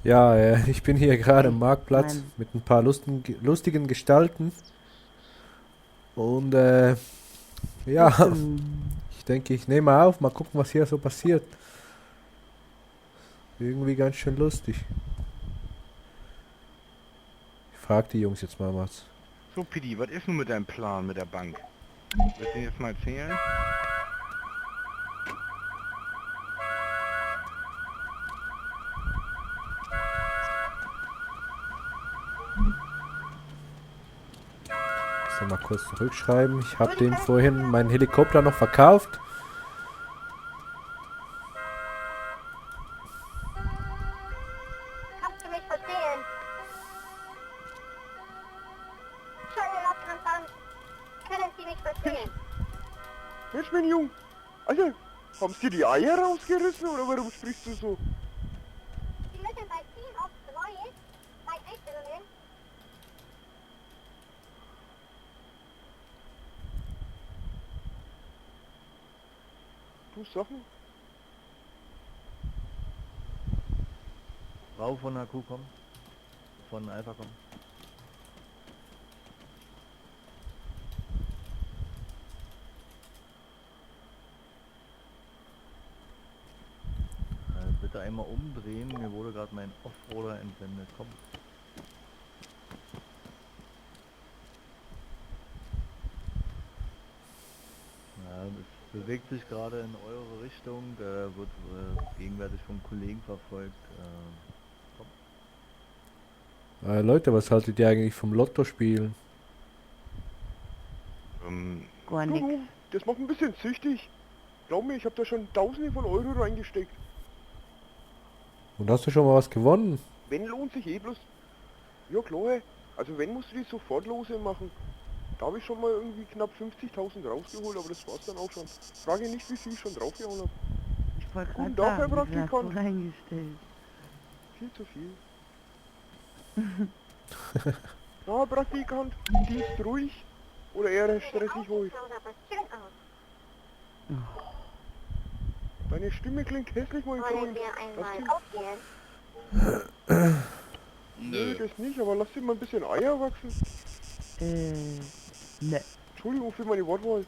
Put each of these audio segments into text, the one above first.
Ja, ich bin hier gerade am Echt? Marktplatz Mein, mit ein paar lustigen Gestalten und ja, lustig. ich denke, ich nehme auf, mal gucken, was hier so passiert. Irgendwie ganz schön lustig. Ich frage die Jungs jetzt mal was. So, Pidi, was ist nun mit deinem Plan mit der Bank? Willst du mir jetzt mal erzählen? So, mal kurz zurückschreiben. Ich habe dem vorhin meinen Helikopter noch verkauft. Kannst du mich verstehen? Schauerlaufkampf. Können Sie mich verstehen? Mensch, mein Jung. Also, haben sie die Eier rausgerissen oder warum sprichst du so? Sie müssen bei Team auf 2 bei Einstellungen Du Sachen? Frau von der Kuh kommen. Von Alpha kommen. Bitte einmal umdrehen. Mir wurde gerade mein Offroader entwendet. Komm. Ja, es bewegt sich gerade in eure Richtung. Wird gegenwärtig vom Kollegen verfolgt. Komm. Leute, was haltet ihr eigentlich vom Lottospielen? Gar Du, nix. du, das macht ein bisschen süchtig. Glaub mir, ich habe da schon Tausende von Euro reingesteckt. Und hast du schon mal was gewonnen? Wenn lohnt sich eh bloß. Ja klar, also wenn musst du die sofort lose machen. Da habe ich schon mal irgendwie knapp 50.000 rausgeholt, aber das war's dann auch schon. Frage nicht, wie viel ich schon draufgehauen habe. Ich wollte gerade Guten Tag, Herr sagen, wie viel hast du Praktikant. reingestellt? Viel zu viel. Na, Praktikant, Dienst ruhig oder eher stressig heute? schauen aber schön aus. Deine Stimme klingt hässlich, mein Wollen Freund. wir einmal Lass aufgehen? Nö, das nicht, aber lass dir mal ein bisschen Eier wachsen. Ne. Entschuldigung für meine Wortwahl.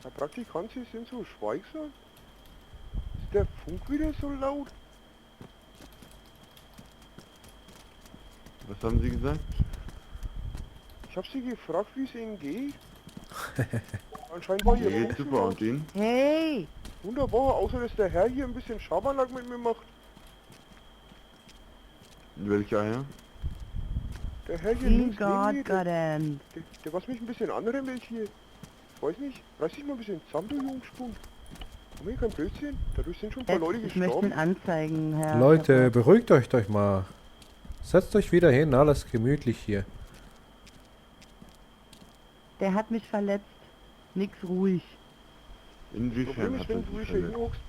Herr Praktikant, Sie sind so schweigsam. Ist der Funk wieder so laut? Was haben Sie gesagt? Ich habe Sie gefragt, wie es Ihnen geht. Anscheinend war Ihr Mir Funk geht's so super laut. und Ihnen? Hey! Wunderbar, außer dass der Herr hier ein bisschen Schabernack mit mir macht. Welcher Herr? Der Herr hier King links neben God mir, Goddamn. der was mich ein bisschen anrempelt hier. Ich weiß nicht, reiß dich mal ein bisschen zusammen, du Jungspund. Komm hier, kein Blödsinn. Dadurch sind schon ein paar Jetzt, Leute ich möchte ihn gestorben. anzeigen, Herr. Leute, Shepard. beruhigt euch doch mal. Setzt euch wieder hin, alles gemütlich hier. Der hat mich verletzt. Nix ruhig. Problem Inwiefern ist, hat wenn er du Sie dich hier verletzt? hinhockst.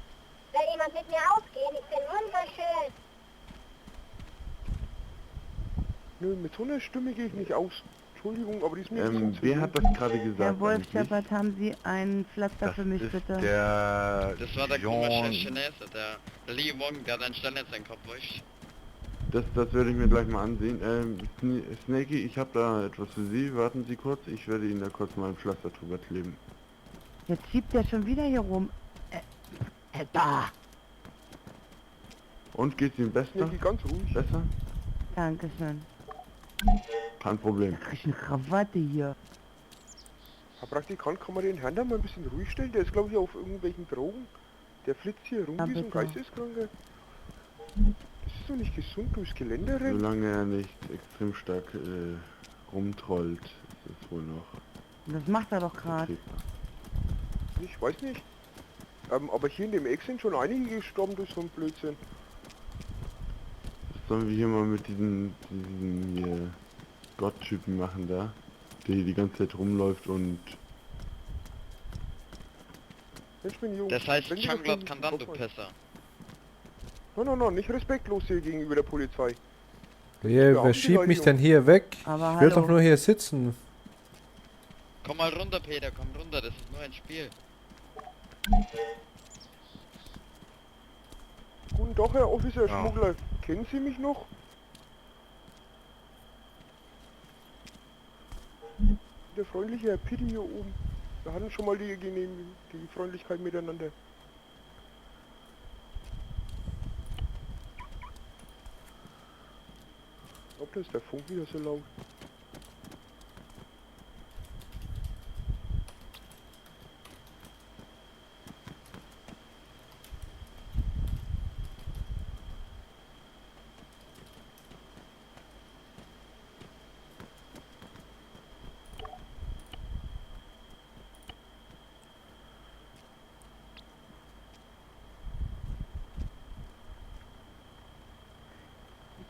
Will jemand mit mir ausgehen? Ich bin wunderschön. Nö, mit so einer Stimme gehe ich nicht aus. Entschuldigung, aber die ist mir ein bisschen zu Wer hoch. hat das gerade gesagt Herr Wolf eigentlich? Shepard, haben Sie einen Pflaster Das für mich, ist bitte? der... Das war der Jean. komische Chinese, der Lee Wong, der hat einen Stern jetzt seinen Kopf wischt. Das werde ich mir gleich mal ansehen. Snakey, ich habe da etwas für Sie. Warten Sie kurz, ich werde Ihnen da kurz mal ein Pflaster drüber kleben. Jetzt schiebt der schon wieder hier rum. Da! Und geht's Ihnen besser? Nee, geh ganz ruhig. Besser? Dankeschön. Kein Problem. Da krieg ich eine Krawatte hier. Herr Praktikant, kann man den Herrn da mal ein bisschen ruhig stellen? Der ist, glaube ich, auf irgendwelchen Drogen. Der flitzt hier rum Ja, wie so ein bitte. Geisteskranker. Das ist doch nicht gesund, durchs Gelände rennt. Solange er nicht extrem stark rumtrollt, ist es wohl noch Das macht er doch gerade. vertretbar. Ich weiß nicht. Aber hier in dem Eck sind schon einige gestorben durch so einen Blödsinn. Was sollen wir hier mal mit diesen hier Gott-Typen machen da? Der hier die ganze Zeit rumläuft und... Mensch, bin jung. Das heißt Wenn wir das Changlot nicht kann dann, du im Kopf haben. Pisser. No, nicht respektlos hier gegenüber der Polizei. Wer schiebt mich denn hier weg? Aber Ich will doch hallo. nur hier sitzen. Komm mal runter, Peter, komm runter, das ist nur ein Spiel. Guten Tag, Herr Officer Ja. Schmuggler. Kennen Sie mich noch? Der freundliche Herr Pitti hier oben. Wir hatten schon mal die Freundlichkeit miteinander. Ob das ist der Funk wieder so laut?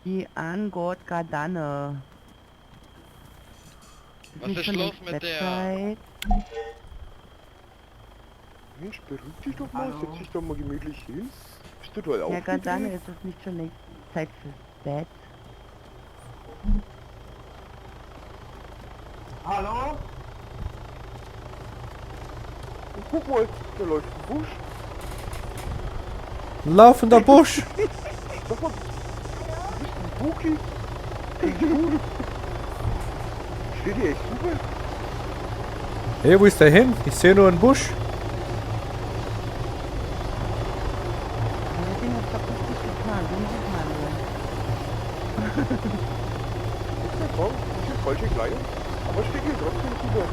Die Angurt Gardanne. Was ist los mit der? Website. Mensch, beruhig dich doch mal, setz dich doch mal gemütlich hin. Bist du da Herr Gardanne, aufgedreht? ist es nicht schon längst Zeit fürs Bett? Und guck mal, da läuft ein Busch. Ein laufender Busch. Sag mal, du bist ein Buki? Echt gut. Steht dir echt super. Hey, wo ist der hin? Ich sehe nur einen Busch. Das Ding hat doch richtig getan, sehen Sie mal nur. Ist der Baum ein bisschen falsche Kleidung, aber steht hier trotzdem super.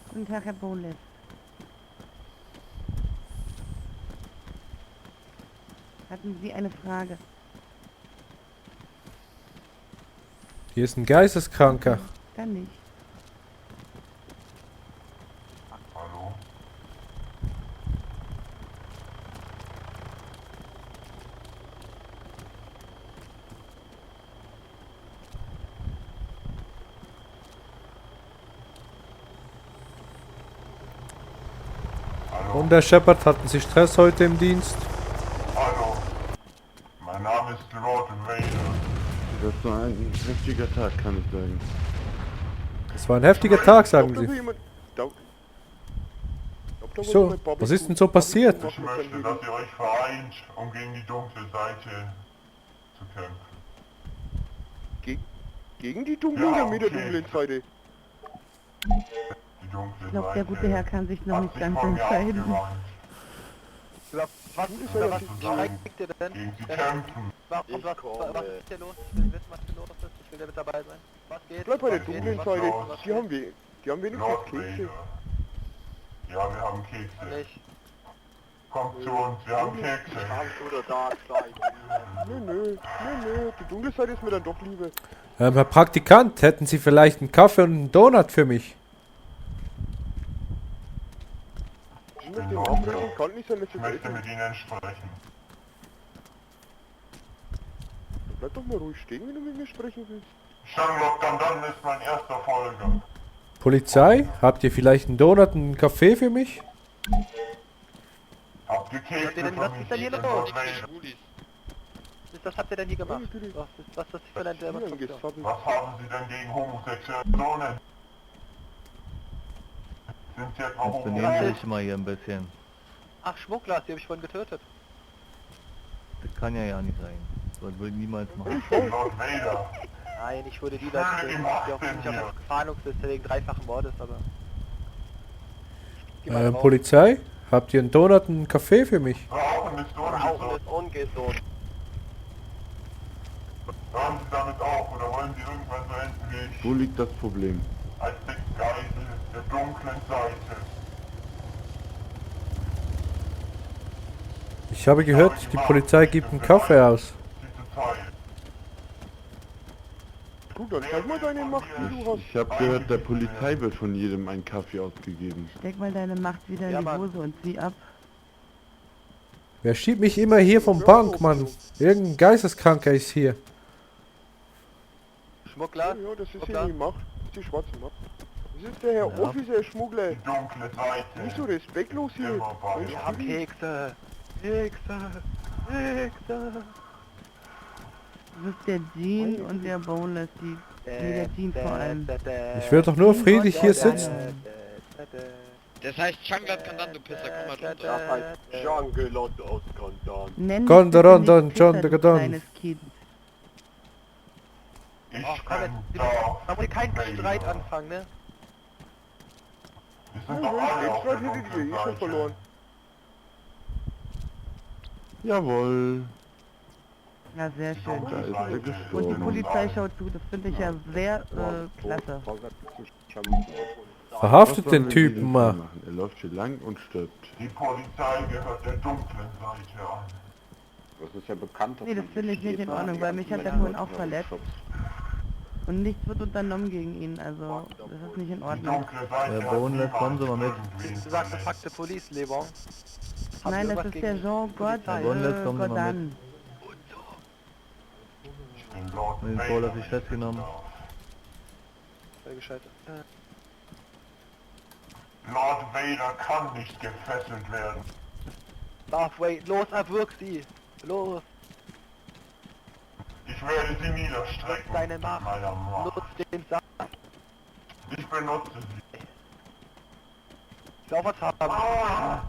Guten Tag, Herr Bohles. Hatten Sie eine Frage? Hier ist ein Geisteskranker. Dann nicht. Hallo? Und der Shepard, hatten Sie Stress heute im Dienst? Hallo. Mein Name ist Lord Vader. Das war ein heftiger Tag, kann ich sagen. Es war ein heftiger Tag, sagen Glaub, da will Sie. jemand- glaub, da will So, jemand Barbecue- was ist denn so passiert? Barbecue Ich machen möchte, können. dass ihr euch vereint, um gegen die dunkle Seite zu kämpfen. Gegen die dunkle Ja, oder mit der okay. dunklen Seite? Die dunkle Ich glaube, der Seite gute Herr kann sich noch hat nicht sich ganz von mir entscheiden. abgewandt. Was Dunkle ist Seite was hat sich- streikt ihr denn? Gegen sie kämpfen. Was ist hier los? Ich will wissen, was hier los ist. Ich will ja mit dabei sein. Was geht? Bleib bei der Was geht? dunklen Was Seite. los? Was Die haben, die haben wenigstens Lord Kekse. Vader. Ja, wir haben Kekse. Nicht. Kommt zu uns, wir haben Kekse. Oder Dark Side. Nö, die dunkle Seite ist mir dann doch lieber. Herr Praktikant, hätten Sie vielleicht einen Kaffee und einen Donut für mich? Ich möchte den abbrechen, kann nicht sein, dass Ich das möchte essen. mit Ihnen sprechen. Bleib doch mal ruhig stehen, wenn du mit mir sprechen willst. Sherlock Dandan ist mein erster Folger. Polizei, habt ihr vielleicht einen Donut und einen Kaffee für mich? Habt ihr Kekse für Was mich? ist denn hier Ich bin los? Lord Nix für Vader. Schwulis. Was habt ihr denn hier gemacht? Natürlich. Was ist das für eine Hier Demonstration? angesattelt. Was haben Sie denn gegen homosexuelle Personen? Sind Sie etwa Jetzt benehmen Sie sich mal hier ein bisschen. Ach, Schmuggler, die habe ich vorhin getötet. Das kann ja nicht sein. Das würde ich niemals machen. Lord Vader. Nein, ich wurde die Leute töten. Ich bin auch nicht auf der Gefahrenungsliste wegen dreifachen Mordes, aber... Geh mal drauf. Polizei, habt ihr einen Donut und einen Kaffee für mich? Rauchen ist ungesund. ungesund. Hören Sie damit auf oder wollen Sie irgendwann so enden wie ich? Wo liegt das Problem? Als der Geisel der dunklen Seite. Ich habe gehört, die Polizei gibt einen Kaffee aus. Gut, dann zeig mal deine Macht, die du hast. Ich habe gehört, der Polizei wird von jedem ein Kaffee ausgegeben. Steck mal deine Macht wieder Ja, in die Mann. Hose und zieh ab. Wer schiebt mich immer hier vom Bank, Mann? Irgendein Geisteskranker ist hier. Schmuggler? Ja, das ist Schmuggler? hier die Macht. Das ist die schwarze Macht. Das ist der Herr Ja. Officer Schmuggler. Nicht so respektlos hier. Mensch, Wir haben Kili. Kekse. Kekse. Kekse. Das ist der Jean und der Boneless, die... Nee, der Jean vor allem. Ich will doch nur friedlich hier sitzen. Das heißt Jungle Kandan, du Pisser, komm mal runter. Jungle-Land aus Kandan. Nenn mich Gondaron, bitte nicht John, Pisser, du John. kleines Kind. Ach komm, man muss keinen Streit anfangen, ne? Ja, den Streit hättet ihr eh schon verloren. Jawohl. Ja, sehr schön. Da ist er Und die gestorben. Polizei schaut zu, das finde ich ja sehr klasse. Verhaftet Was sollen den wir in diesem Typen Fall mal. machen? Er läuft hier lang und stirbt. Die Polizei gehört der dunklen Seite an. Das ist ja bekannt. Nee, das finde ich nicht in Ordnung, weil mich hat er vorhin auch verletzt. Und nichts wird unternommen gegen ihn, also das ist nicht in Die Ordnung. dunkle Seite Boneless, kommen Sie mal mit. Du sagst, fuck the police, Lebon. Nein, das ist der Jean Boneless, kommen Sie mal Godin. Ich bin Lord Den Vader. vorläufig festgenommen. Lord Vader kann nicht gefesselt werden. Darth Vader, los, erwürg sie! Los, Ich werde sie niederstrecken deine mit Macht. meiner Macht. Nutz den Sack. Ich benutze sie. Saubertragen.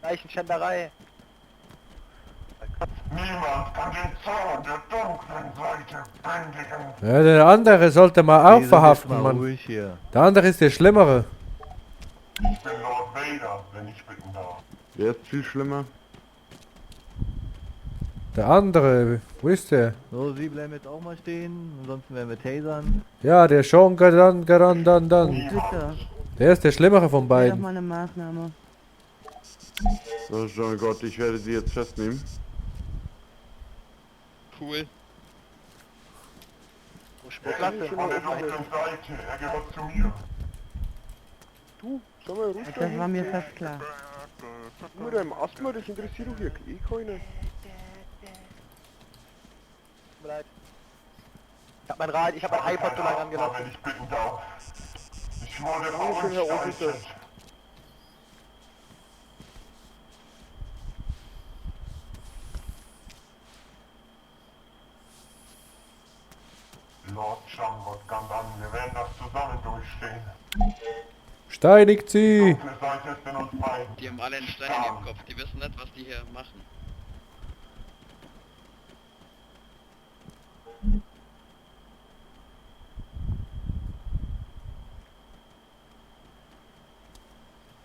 Leichenschänderei. Niemand kann den Zorn der dunklen Seite bändigen. Ja, der andere sollte man Sie auch sind jetzt verhaften, mal Mann. ruhig hier. Der andere ist der Schlimmere. Ich bin Lord Vader, wenn ich bitten darf. Wer ist viel schlimmer? Der andere, wo ist der? So, Sie bleiben jetzt auch mal stehen, ansonsten werden wir tasern. Ja, der Sean dann. Bitte, Der ist der Schlimmere von wäre doch beiden. mal eine Maßnahme. So, Jean Gott, ich werde sie jetzt festnehmen. Cool. Schmuggler Er ist von der dunklen Seite. Er gehört zu mir. Du, sag mal ruhig. Das war mir fast klar. Du mit deinem Asthma, das interessiert doch hier eh keiner. Ich hab mein iPod so lange angelassen. Wenn ich bitten darf. Ich wurde Dankeschön, Herr Officer. verunstaltet. Lord Shamrock Gandan, wir werden das zusammen durchstehen. Steinigt sie! Dunkle Seite ist in uns beiden. Die haben alle einen Stein in ihrem Kopf, die wissen nicht, was die hier machen.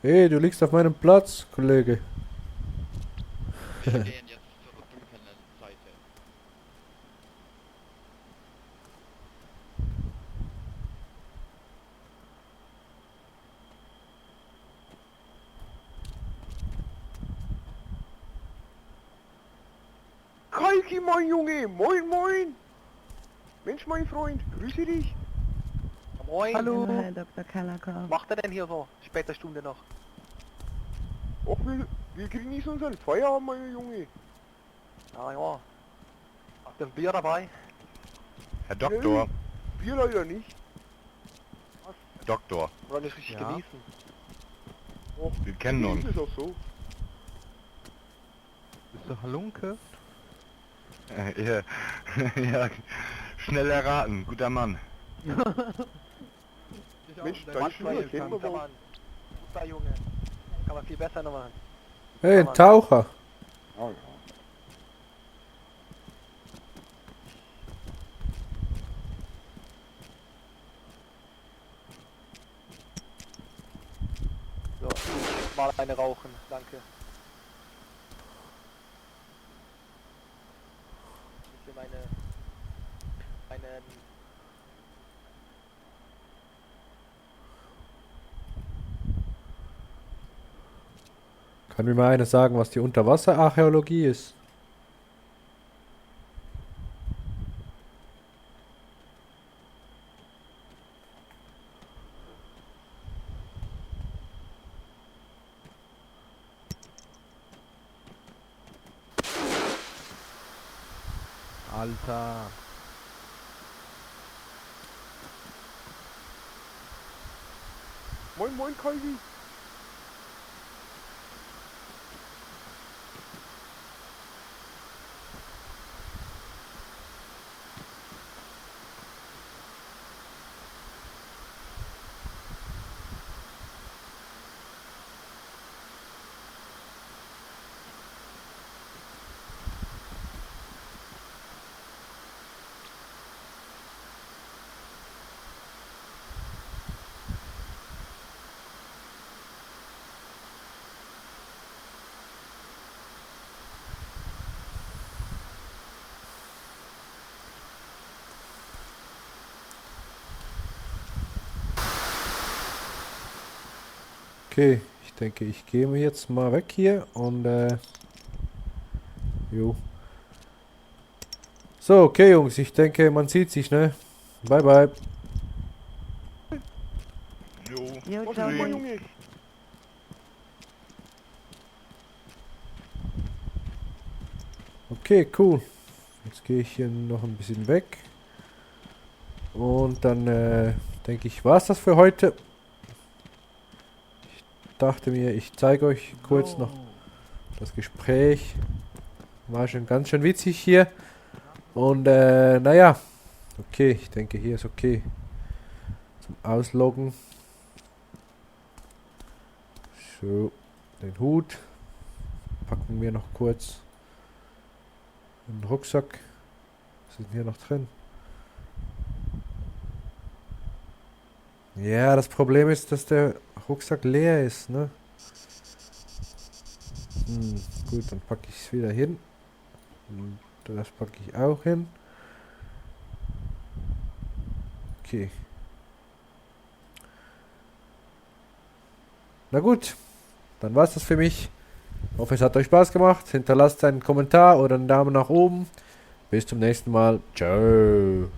Hey, du liegst auf meinem Platz, Kollege. Wir stehen jetzt zur dunklen Seite. Kalki, mein Junge, moin moin! Mensch, mein Freund, grüße dich. Moin. Hallo, Herr Dr. Kalaka. Was macht er denn hier so? Später Stunde noch. Ach, wir kriegen nicht unseren Feierabend, mein Junge. Ah ja. Habt ihr ein Bier dabei? Herr Doktor, Wir leider nicht. Doktor, Oder nicht richtig Ja. genießen? wir kennen uns. Ist es auch so. Bist du Halunke? Ja, ja, schnell erraten, guter Mann. Mensch, deine Stimme kennen wir wohl. Super Junge. Kann man viel besser noch machen. Hey, ein Taucher. Oh, ja. So, mal eine rauchen, danke. Hier meine Kann mir mal einer sagen, was die Unterwasserarchäologie ist? Alter. Moin, moin, Kalvi. Okay, ich denke, ich gehe jetzt mal weg hier und jo. So, okay Jungs, ich denke, man sieht sich, ne? Bye bye. Jo. Jo, Was ciao. ist mal, Junge? Okay, cool. Jetzt gehe ich hier noch ein bisschen weg. Und dann denke ich, war's das für heute. Ich dachte mir, ich zeige euch kurz noch das Gespräch. War schon ganz schön witzig hier. Und naja. Okay, ich denke, hier ist okay. Zum Ausloggen. So, den Hut. Packen wir noch kurz. Den Rucksack. Was ist denn hier noch drin? Ja, das Problem ist, dass der Rucksack leer ist, ne? Gut, dann packe ich es wieder hin. Und das packe ich auch hin. Okay. Na gut, dann war es das für mich. Hoffe, es hat euch Spaß gemacht. Hinterlasst einen Kommentar oder einen Daumen nach oben. Bis zum nächsten Mal. Ciao.